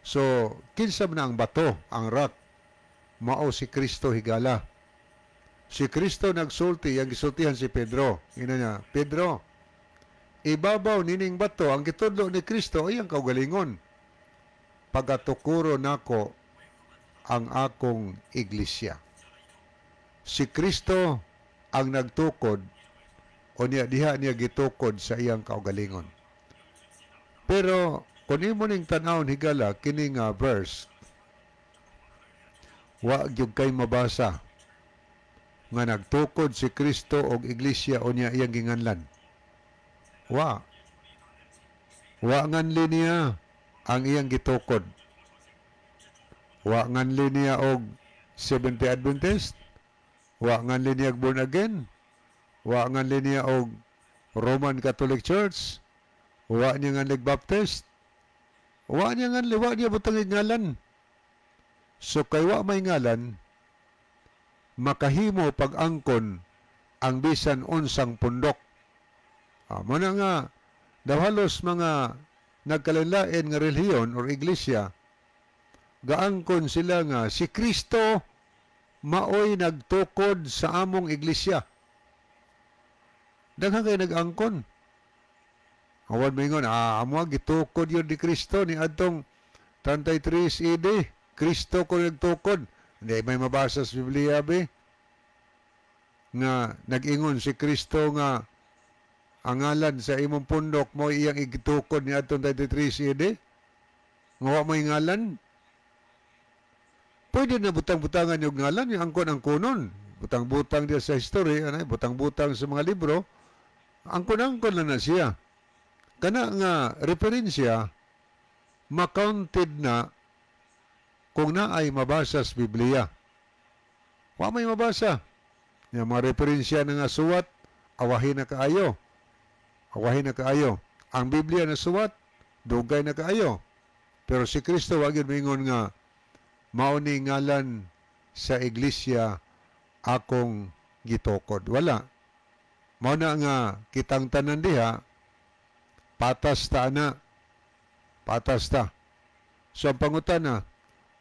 So, kinsa man ang bato, ang rock? Mao si Kristo, higala. Si Kristo nagsulti, ang gisultihan si Pedro. Ina niya, "Pedro, ibabaw nining bato," ang gitudlo ni Kristo ay ang kaugalingon. "Pagatukuro nako ang akong iglesia. Si Kristo ang nagtukod o niya diha niya gitukod sa iyang kaugalingon. Pero kung imo ning tan-awon, higala, kini nga verse, wa gyud kay mabasa nga nagtukod si Kristo og iglesia o niya iyang ginganlan. Wa. Wa nganli niya ang iyang gitukod. Wa nganli niya og Seventh-day Adventist. Wa nganli niya og born again. Wa nganli niya og Roman Catholic Church. Wa niya nganli Baptist. Wa niya nganli, wa niya butang ngalan. So kay wa may ngalan, makahimo pag-angkon ang bisan unsang pundok. Mao na nga daw halos mga nagkalain nga relihiyon or iglesia, gaangkon sila nga si Kristo maoy nagtukod sa among iglesia. Daghan kay nag-angkon. Awan moingon, amo gitukod yun ni Kristo ni adtong 33 AD. Kristo ko nagtukod. Hindi may mabasa sa Biblia be nga nag-ingon si Kristo nga ang ngalan sa imong pundok mo iyang igitukod ni adtong 33 AD. Nga wa mo'y ngalan. Pwede na butang-butangan yung ngalan, yung angkon-angkonon. Butang-butang diya sa history, ano, butang-butang sa mga libro, angkon-angkon lang na siya. Kana nga referensya, makounted na kung naay mabasa sa Biblia. Wa may mabasa. Yung mga referensya na nga suwat, awahin na kaayo. Awahin na kaayo. Ang Biblia na suwat, dugay na kaayo. Pero si Kristo wa gyud moingon nga mao ni ngalan sa iglesia akong gitukod. Wala. Mao na nga kitang tanan diha patas ta na. Patas ta. So ang pangutana,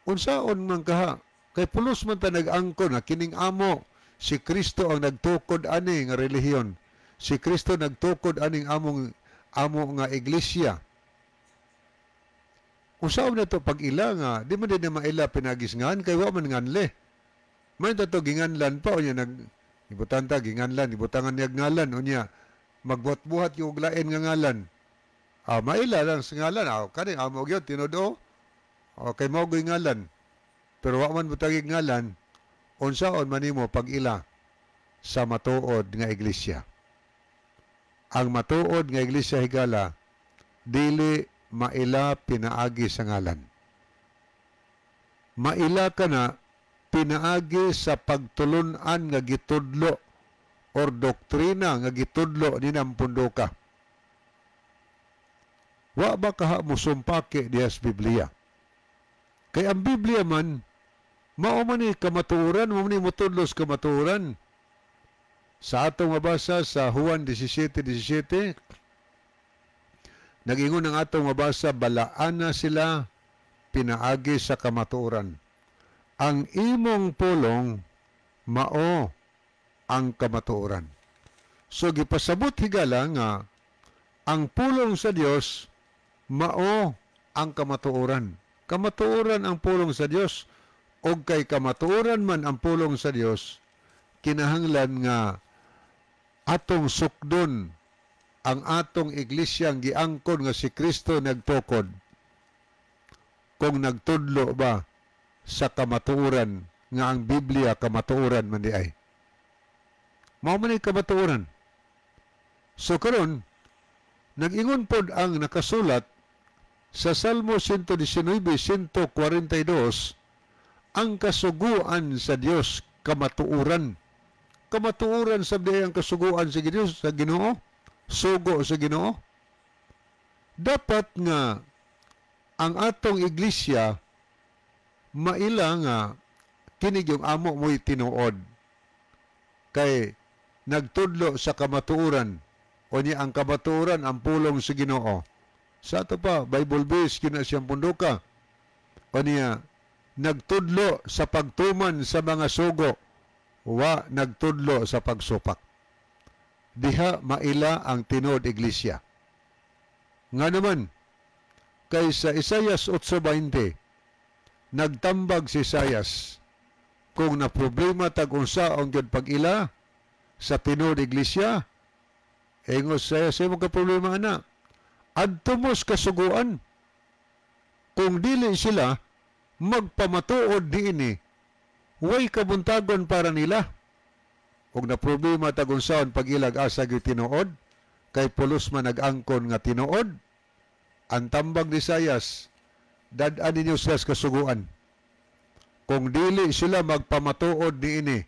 unsaon man kaha? Kay pulos man ta nag-angkon na kining amo si Kristo ang nagtukod ani nga relihiyon. Si Kristo nagtukod aning among amo nga iglesia. Unsaon na to pag ila nga di man din na maila pinagisngan kay wa man nganle. Man ta to ginganlan pa unya nag ibutan ta ginganlan, ibutangan niya ngalan unya magbuhat-buhat yung lain nga ngalan. Maila lang sa ngalan. Kani amo gyud tinuod. Okay, mao gyud ngalan. Pero wa man butangig ngalan, unsaon man nimo pag ila sa matuod nga iglesia? Ang matuod nga iglesia, higala, dili maila pinaagi sa ngalan. Maila ka na pinaagi sa pagtulunan nga gitudlo or doktrina nga gitudlo ni punduka. Wa ba kaha musumpaki diha sa Biblia? Kay ang Biblia man, mao man ni kamatuoran, mao man ni motudlo sa kamatuoran. Sa atong mabasa sa Juan 17:17, nag-ingon ang atong mabasa, "Balaana sila pinaagi sa kamatuoran. Ang imong pulong mao ang kamatuoran." So gipasabot, higala, nga ang pulong sa Dios mao ang kamatuoran. Kamatuoran ang pulong sa Dios, og kay kamatuoran man ang pulong sa Dios, kinahanglan nga atong sukdon ang atong iglesyang giangkon nga si Kristo nagtukod kung nagtudlo ba sa kamatuoran nga ang Biblia kamatuoran man di ay. Mao man ay kamatuoran. So karon, nag-ingon pod ang nakasulat sa Salmo 119:142, ang kasuguan sa Dios kamatuoran. Kamatuoran sa di ang kasuguan sa Dios, sa Ginoo, sugo sa Ginoo. Dapat nga ang atong iglesia maila nga kini yung amo mo'y tinuod kay nagtudlo sa kamatuoran o niya ang kamatuoran ang pulong sa Ginoo. Sa ato pa, Bible base kina siyang punduka o niya nagtudlo sa pagtuman sa mga sugo, wa nagtudlo sa pagsupak. Diha maila ang tinuod iglesia. Nga naman kay sa Isayas 8:20, Nagtambag si Isayas kung na problema tag unsaon gyud pag-ila sa tinuod iglesia, ingon siya sa imong ka problema ana, adto mo sa kasuguan. Kung dili sila magpamatuod niini, way kabuntagon para nila. Og na problema tag unsaon pag-ilag asa gyud tinuod, kay pulos man nag-angkon nga tinuod. Ang tambag ni Isayas, dad-an ninyo sila sa kasuguan. Kung dili sila magpamatuod niini,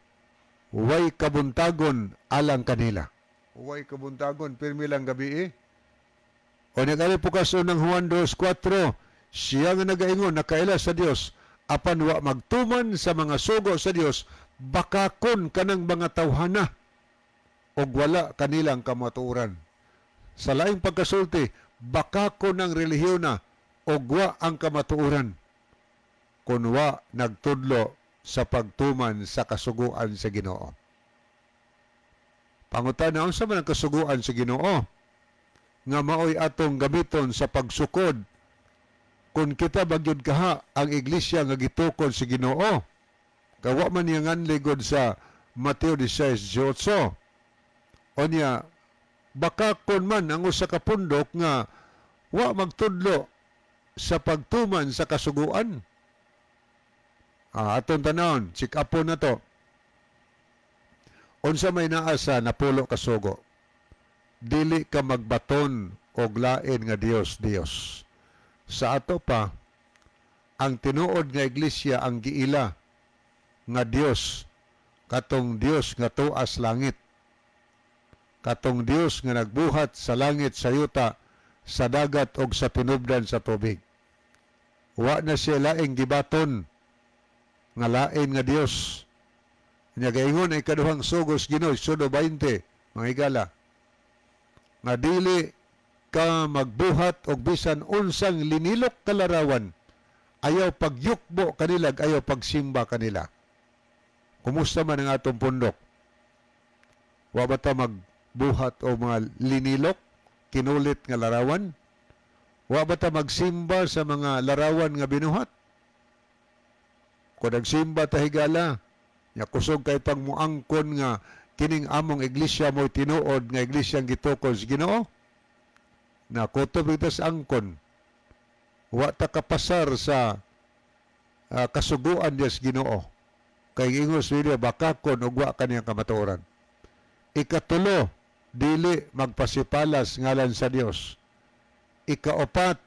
way kabuntagon alang kanila. Way kabuntagon, pirmi lang gabi eh. O nag-ali po kaso ng Juan 2:4, siya nga nagaingon, nakaila sa Dios, apan wa magtuman sa mga sugo sa Dios, bakakon kanang mga tawhana, og wala kanilang kamatuoran. Sa laing pagkasulti, bakakon ang relihiyon na, og wa ang kamatuoran, kun wa nagtudlo sa pagtuman sa kasuguan sa Ginoo. Pangutana, unsa man ang kasuguan sa Ginoo nga maoy atong gamiton sa pagsukod kung kita bagyod kaha ang iglesia nga gitukod sa Ginoo? Kawa man niya nganligod sa Mateo 16:18. O niya, bakakon man ang usa ka pundok nga wa magtudlo sa pagtuman sa kasuguan. Atong tanawon, check up na to. Unsa may naa sa 10 ka sugo? Dili ka magbaton og lain nga Dios Dios. Sa ato pa, ang tinuod nga iglesia ang giila nga Dios, katong Dios nga tuas langit, katong Dios nga nagbuhat sa langit, sa yuta, sa dagat og sa tinubdan sa tubig. Wa na siya laing gibaton nga lain nga Dios. Nya gaingon ay kaduhang sugos Ginoo, Exodo 20, mga higala, nga dili ka magbuhat og bisan unsang linilok kalarawan, ayaw pagyukbo kanila, ayaw pagsimba kanila. Kumusta man ang atong pundok? Wa ba ta magbuhat og mga linilok, kinulit nga larawan? Wa ba ta magsimba sa mga larawan nga binuhat? Kung nagsimba ta, higala, nya kusog kay pang muangkon nga kining among iglesia mo tinuod nga iglesia ang gitukod sa Ginoo, na kutob kita sa angkon, wa ta kapasar sa kasuguan niya sa Ginoo. Kay ingos video, bakakon ug wa kaniyang kamatuoran. Ikatulo, dili magpasipalas ngalan sa Dios. Ikaapat,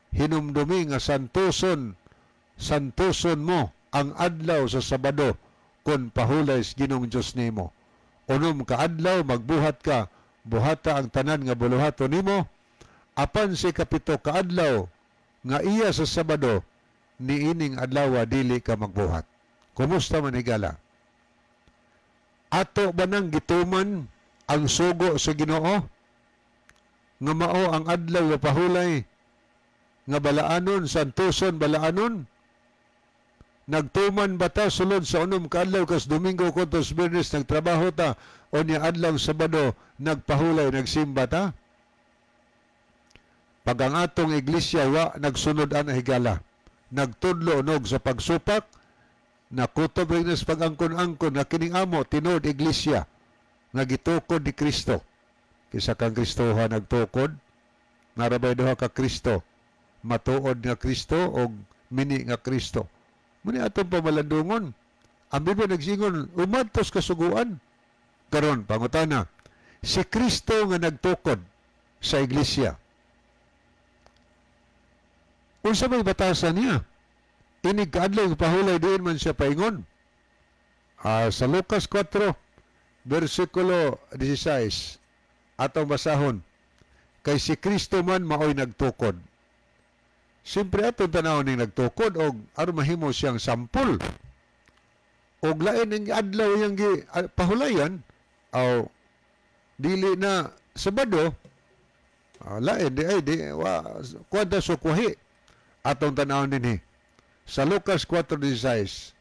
hinumdumi nga santuson, santuson mo ang adlaw sa Sabado kung pahulay sa Ginoong Dios nimo. 6 ka adlaw magbuhat ka, buhata ang tanan nga buluhaton nimo, apan sa 7 ka adlaw nga iya sa Sabado, niining adlaw dili ka magbuhat. Kumusta man, higala? Ato ba nang gituman ang sugo sa Ginoo nga mao ang adlaw nga pahulay nga balaanon, santuson, balaanon? Nagtuman ba ta sulod sa 6 ka adlaw, kas Domingo kontos Biyernes nagtrabaho ta, o niya adlaw Sabado nagpahulay, nagsimba ta? Pag ang atong iglesia wa nagsunod ana, higala, nagtudlo nog sa pagsupak, nakutob rin sa pag-angkon-angkon na kining amo tinuod iglesia nga gitukod ni Kristo. Kisa kang Kristoha nagtukod, narabay duha ka Kristo, matuod nga Kristo og mini nga Kristo. Muni atong pamalandungon. Ang Biblia nagsingon, umadtos kasuguan. Karon, pangutana, si Kristo nga nagtukod sa iglesia, unsa may batasan niya? Inig kaadlaw pahulay, diin man siya paingon? Sa Lucas 4, versikulo 16, atong basahon, kay si Kristo man maoy nagtukod. Siyempre atong tanawon ning nagtukod og aron mahimo siyang sampol. Og lain ang adlaw iyang gi pahulayan, aw dili na Sabado, lain di ay di wa kuwanta sukwahi. Atong tanawon dinhi sa Lucas 4:16,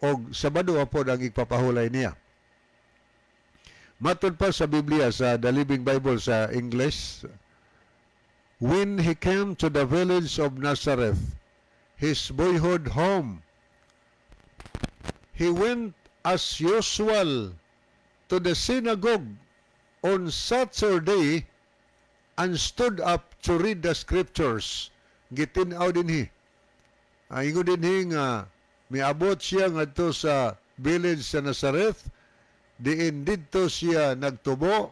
og Sabado pod ang ipapahulay niya. Matod pa sa Biblia sa The Living Bible sa English, "When he came to the village of Nazareth, his boyhood home. He went as usual to the synagogue on Saturday and stood up to read the scriptures. Gitin-aw dinhi. Ingon dinhi nga miabot siya ngadto sa village sa Nazareth, diin didto siya nagtubo.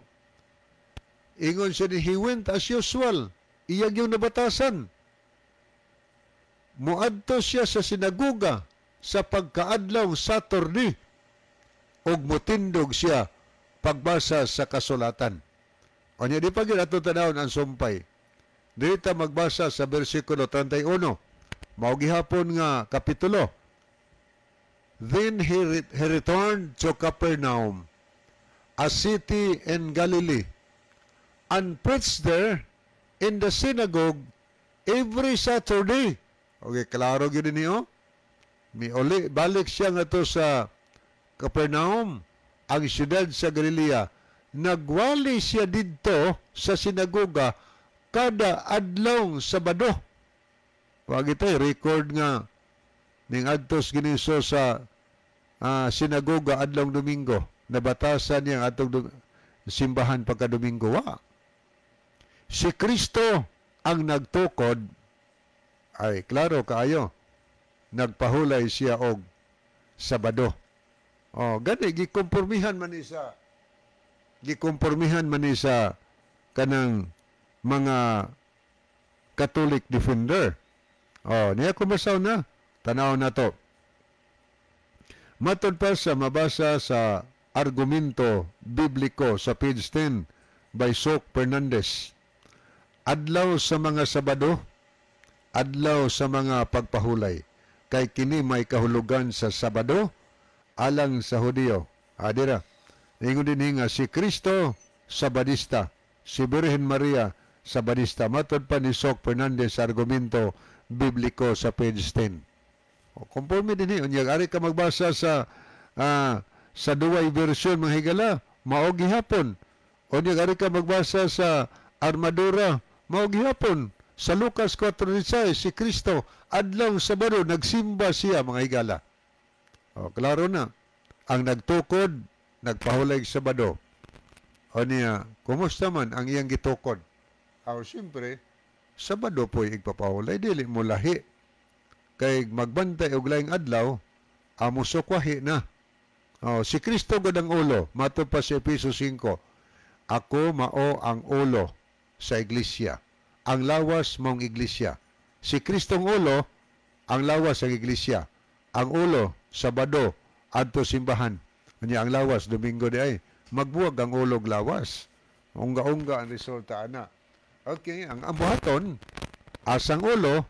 Ingon siya, he went as usual. Iyang yung nabatasan. Muadto siya sa sinagoga sa pagkaadlaw Saturday ug mutindog siya pagbasa sa kasulatan. Unya di pa gyud ato tanawon ang sumpay. Dili ta magbasa sa bersikulo 31. Mao gihapon nga kapitulo. Then he returned to Capernaum, a city in Galilee, and preached there in the synagogue every Saturday. Okay, klaro gyud niyo. Miuli, balik siya ngadto sa Capernaum, ang siyudad sa Galilea. Nagwali siya didto sa sinagoga kada adlawng Sabado. Wag ito, record nga ning adtos giniso sa sinagoga adlawng Domingo. Nabatasan niya ang atong simbahan pagka Domingo. Wa. Si Kristo ang nagtukod, ay klaro kaayo, nagpahulay siya og Sabado. Oh, gani gikompormihan man ni sa kanang mga Catholic defender. Oh, niya kumasaw na. Tanaw na to. Matod pa sa mabasa sa argumento bibliko sa page 10 by Sok Fernandez. Adlaw sa mga Sabado, adlaw sa mga pagpahulay. Kay kini may kahulugan sa Sabado alang sa Hudiyo. Adira. Ingon din nga si Kristo Sabadista, si Birhen Maria Sabadista. Matod pa ni Sok Fernandez sa argumento bibliko sa page 10. O, conforme din ni unya ari ka magbasa sa duway version, mga higala, mao gihapon. Unya ari ka magbasa sa Armadura, mao gihapon. Sa Lucas 4:16, si Kristo adlaw Sabado nagsimba siya, mga higala. O, klaro na. Ang nagtukod, nagpahulay sa Sabado. O niya, kumusta man ang iyang gitukod? Aw, siyempre, Sabado po'y igpapahulay, dili mo lahi. Kay magbantay og laing adlaw, amo sukwahi na. O, si Kristo gud ang ulo, mato pa sa Efeso 5. Ako mao ang ulo sa iglesia. Ang lawas maong iglesia. Si Kristong ulo, ang lawas ang iglesia. Ang ulo, Sabado, adto simbahan. Unya ang lawas, Domingo di ay. Magbuwag ang ulog lawas. Unga-unga ang resulta ana. Okay, ang ambuhaton, asang ulo,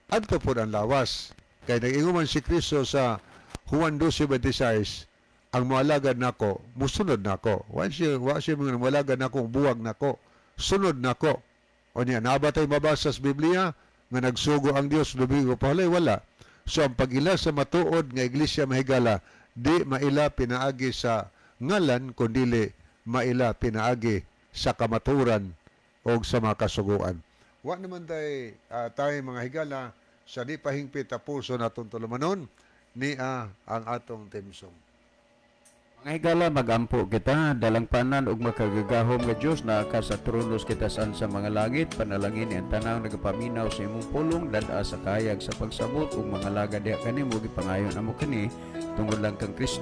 adto po ang lawas. Kay nag-ingon man si Kristo sa Juan 12:26, ang moalagad nako, musunod nako. Wa siya mga moalagad nako, buwag nako, sunod nako. O niya, naa ba tay mabasa sa Biblia nga nagsugo ang Dios Domingo pahalay? Wala. So ang pag-ila sa matuod nga iglesia, mahigala, di maila pinaagi sa ngalan kundili maila pinaagi sa kamaturan o sa mga kasuguan. Wa naman tay mga higala sa di pahingpit tapuso natong tulumanon ni ang atong theme song. Mga higala, magampo kita. Dalangpanan ug makagagahom nga Dios, naa ka sa trono sa kitasan sa mga langit. Panalangin ang tanang nagapaminaw sa imong pulong, dad-a sa kahayag sa pagsabot ug mga lagad diha kanimo. Gipangayon amo kini tungod lang kang Kristo.